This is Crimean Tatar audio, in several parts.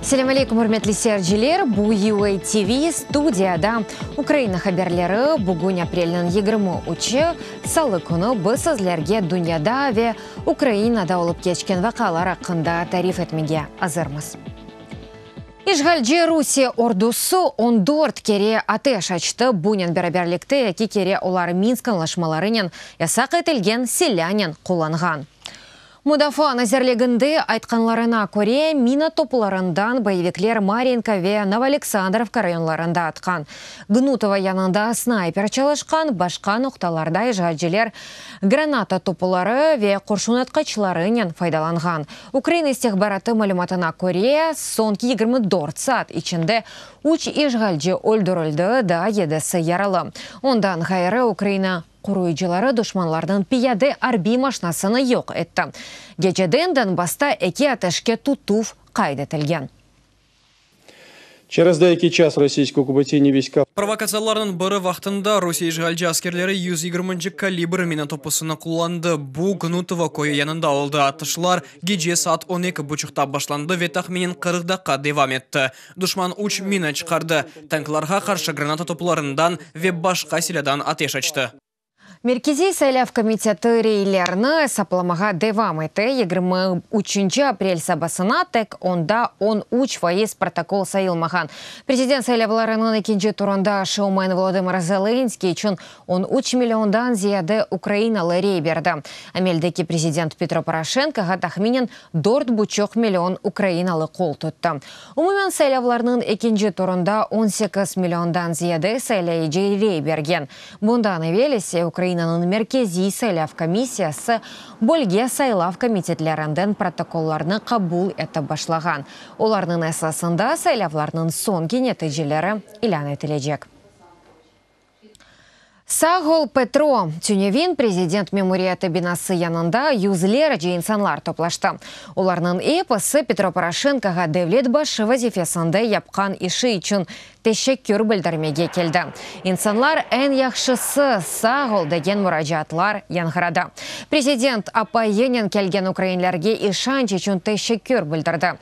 Selâm aleykum, ürmetli seyirciler! Bu UA TV, studiyada Ukraina haberleri. Bugün aprelniñ 23-i, salı künü biz sizlerge dünyada ve Ukrainada olıp keçken vaqialar aqqında tarif etmege azırmız. İşğalci Rusiye ordusı 14 kere ateş açtı, bunen beraberlikte eki kere olar Minsk añlaşmalarınen yasaq etilgen silânen qullanğan. Mudafaa nazirliginde aytqanlarına köre, mina toplarından boyevikler Maryinka ve Novooleksandrovka rayonlarında atqan. Gnutovo yanında snayper çalışqan, başqa noqtalarda işğalciler granata topları ve qurşunatqıçlarınen faydalanğan. Ukraina istihbaratı malümatına köre, soñki 24 saat içinde üç işğalci öldürildi, daa yedisi yaralı. Ondan ğayrı, Ukraina qoruyıcıları duşmanlarnıñ piyade arbiy maşnasını yoq etti. Geceden Donbassta eki ateşke tutuv qayd etilgen. Через деякий час російські окупаційні війська Provokatsiyalarnıñ biri vaqtında Rusiye işğalci askerleri 120-nci kalibr mina topusını qullandı. Bu, Gnutovo köyü yanında oldı. Atışlar gece saat 12 buçuqta başlandı ve tahminen 40 daqqa devam etti. Duşman üç mina çıqardı, tanklarğa qarşı granata toplarından ve başqa silâdan ateş açtı. Merkeziy saylav komiteti reylerni esaplamağa devam ete. 23 aprel sabasına tek onda 13% protokol sayılmağan. Prezident saylavlarınıñ ekinci turında şoumen Volodımır Zelenskiy içün 13 milliondan ziyade ukrainalı rey berdi. Ameldeki prezident Petro Poroşenkoğa tahminen 4,5 million ukrainalı qol tuttı. Umumen saylavlarnıñ ekinci turında 18 milliondan ziyade saylayıcı rey bergen. Bundan evel ise Ukrainanıñ Merkeziy saylav komissiyası bölge saylav komitetlerinden protokollarnı qabul etip başlağan. Olarnıñ esasında saylavlarnıñ soñki neticeleri ilân etilecek. Sağ ol, Petro! Tünevin prezident memuriyeti binası yanında yüzlerce insanlar toplaştı. Olarnıñ episi Petro Poroşenkoğa devlet başı vazifesinde yapqan işi içün teşekkür bildirmege keldi. İnsanlar eñ yahşısı, sağ ol degen muracaatlar yañğıradı. Prezident apayınen kelgen ukrainlerge işanç içün teşekkür bildirdi.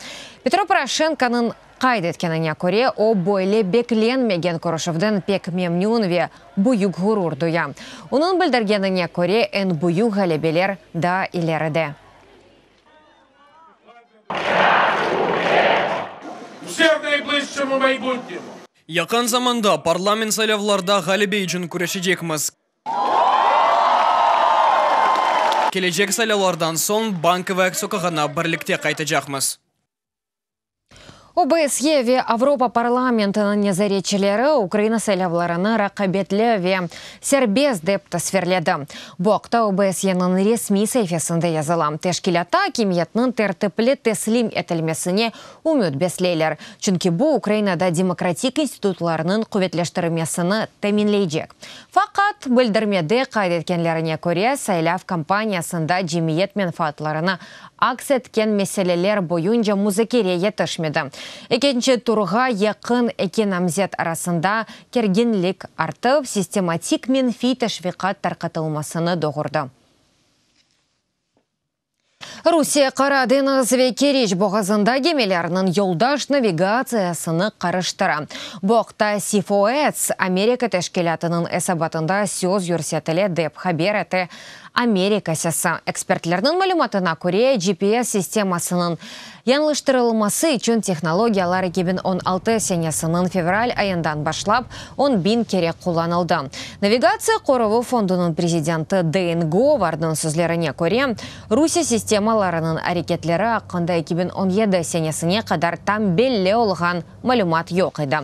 Petro Poroşenkonıñ qayd etkenine köre, o, böyle beklenmegen körüşüvden pek memnün ve büyük ğurur duya. Onıñ bildirgenine köre, eñ büyük ğalebeler daa ileride. Yaqın zamanda parlament saylavlarda ğalebe içün küreşecekmiz. Kelecek saylavlardan soñ Bankovaya soqağına birlikte qaytacaqmız. OBSYE ve Avropa parlamentiniñ nezaretçileri Ukraina saylavlarını raqabetli ve serbest dep tasvirledi. Bu aqta OBSYEniñ resmiy saifesinde yazıla. Teşkilâtta akimiyetniñ tertipli teslim etilmesine ümüt besleyler, çünki bu Ukrainada demokratik institutlarnıñ quvetleştirilmesini teminleycek. Faqat, bildirmede qayd etkenlerine köre, saylav kampaniyasında cemiyet menfaatlarını aks etken meseleler boyunca muzakere yetişmedi. Ekinci turğa yaqın eki namzet arasında kerginlik artıp, sistematik menfiy teşviqat tarqatılmasını doğurdı. Rusiye Qara deñiz ve Keriç boğazında gemilerniñ yoldaş navigatsiyasını qarıştıra. Bu aqta SIFOETS Amerika teşkilâtınıñ esabatında söz yürsetile, dep haber ete Amerika Sesi. Ekspertlerniñ malümatına köre, GPS sistemasınıñ yañlıştırılması içün tehnologiyalar 2016 senesiniñ fevral ayından başlap 10.000 kere qullanıldı. Navigatsiya qoruvı fondunıñ prezidenti Deyn Govardnıñ sözlerine köre, Rusiye sistemalarınıñ areketleri aqqında 2017 senesine qadar tam belli olğan malümat yoq edi.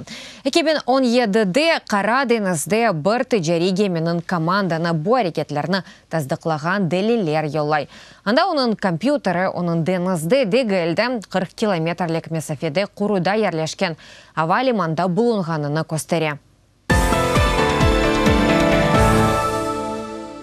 2017-de Qara deñizde bir ticariy geminiñ komandanı bu areketlerni tasdıqlağan deliller yollay. Anda onıñ kompyuteri onıñ deñizde degil de, 40 kilometrlik mesafede quruda yerleşken ava limanda bulunğanını köstere.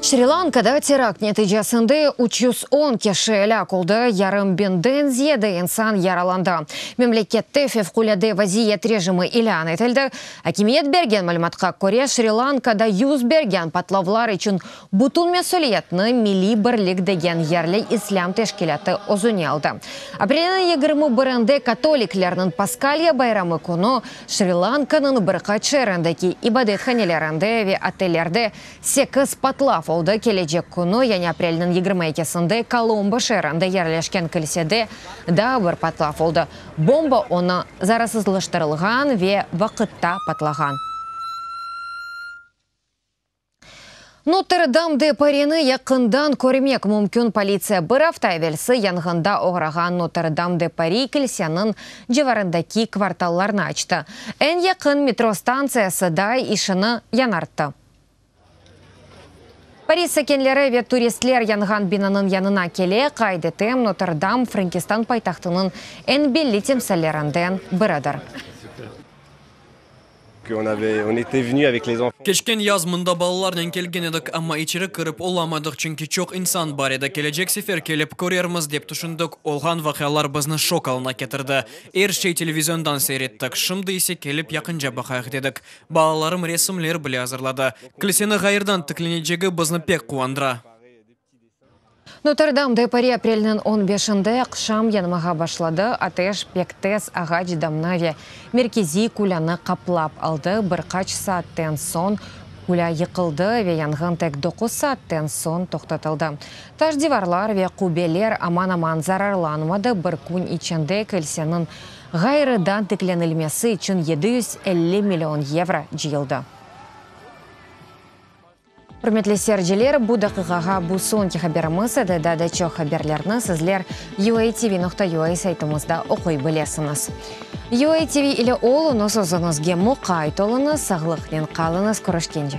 Şri-Lankada terakt neticesinde 310 kişi elâk oldı, yarım biñden ziyade insan yaralandı. Memlekette fevqulâde vaziyet rejimi ilân etildi. Akimiyet bergen malümatqa köre, Şri-Lankada yüz bergen patlavlar içün bütün mesüliyetni Milliy birlik degen yerli islâm teşkilâtı özüne aldı. Aprelniñ 21-inde katoliklerniñ Paskalya bayramı künü Şri-Lankanıñ bir qaç şeerindeki ibadethanelerinde ve otellerde sekiz patlav oldı. Kelecek künü, yani aprelniñ 22-sinde Kolombo şeerinde yerleşken kilsede daa bir patlav oldı. Bomba onı zararsızlaştırılğan ve vaqıtta patlağan. Notr-Dam-de Parini yaqından körmek mümkün. Politsiya bir afta evelsi yanğında oğrağan Notr-Dam-de Pari kilseniñ civarındaki kvartallarnı açtı. Eñ yaqın metro stantsiyası da işini yañarttı. Paris sakinleri ve turistler yanğan binanıñ yanına kele, qayd etem, Notr-Dam, Frenkistan paytahtınıñ eñ belli timsallerinden biridir. Keçken yaz mında balalarnen kelgen edik, amma içeri kirip olamadıq, çünki çoq insan bar edi. Kelecek sefer kelip körermiz, dep tüşündik. Olğan vaqialar bizni şok alına ketirdi. Er şey televiziondan seyir ettik, şimdi ise kelip yaqınca baqayıq dedik. Balalarım resimler bile azırladı. Kilseni ğayırdan tiklenecegi bizni pek quvandıra. Notr-Dam-de-Pari aprelniñ on beşinde aqşam yanmağa başladı. Ateş pek tez ağaç damnı ve merkeziy kulânı qaplap aldı. Bir qaç saatten soñ kulâ yıqıldı ve yanğın tek doquz saatten soñ toqtatıldı. Taş divarlar ve qubbeler aman-aman zararlanmadı. Bir kün içinde kilseniñ ğayrıdan tiklenilmesi içün 750 million yevro cıyıldı. Ürmetli seyirciler, bu daqiqağa bu soñki haberimiz edi. Daa da çoq haberlerni sizler UATV.UA saytımızda oquy bilesiñiz. UATV ile oluñız, özüñizge muqayt oluñız, sağlıqnen qalıñız, körüşkence.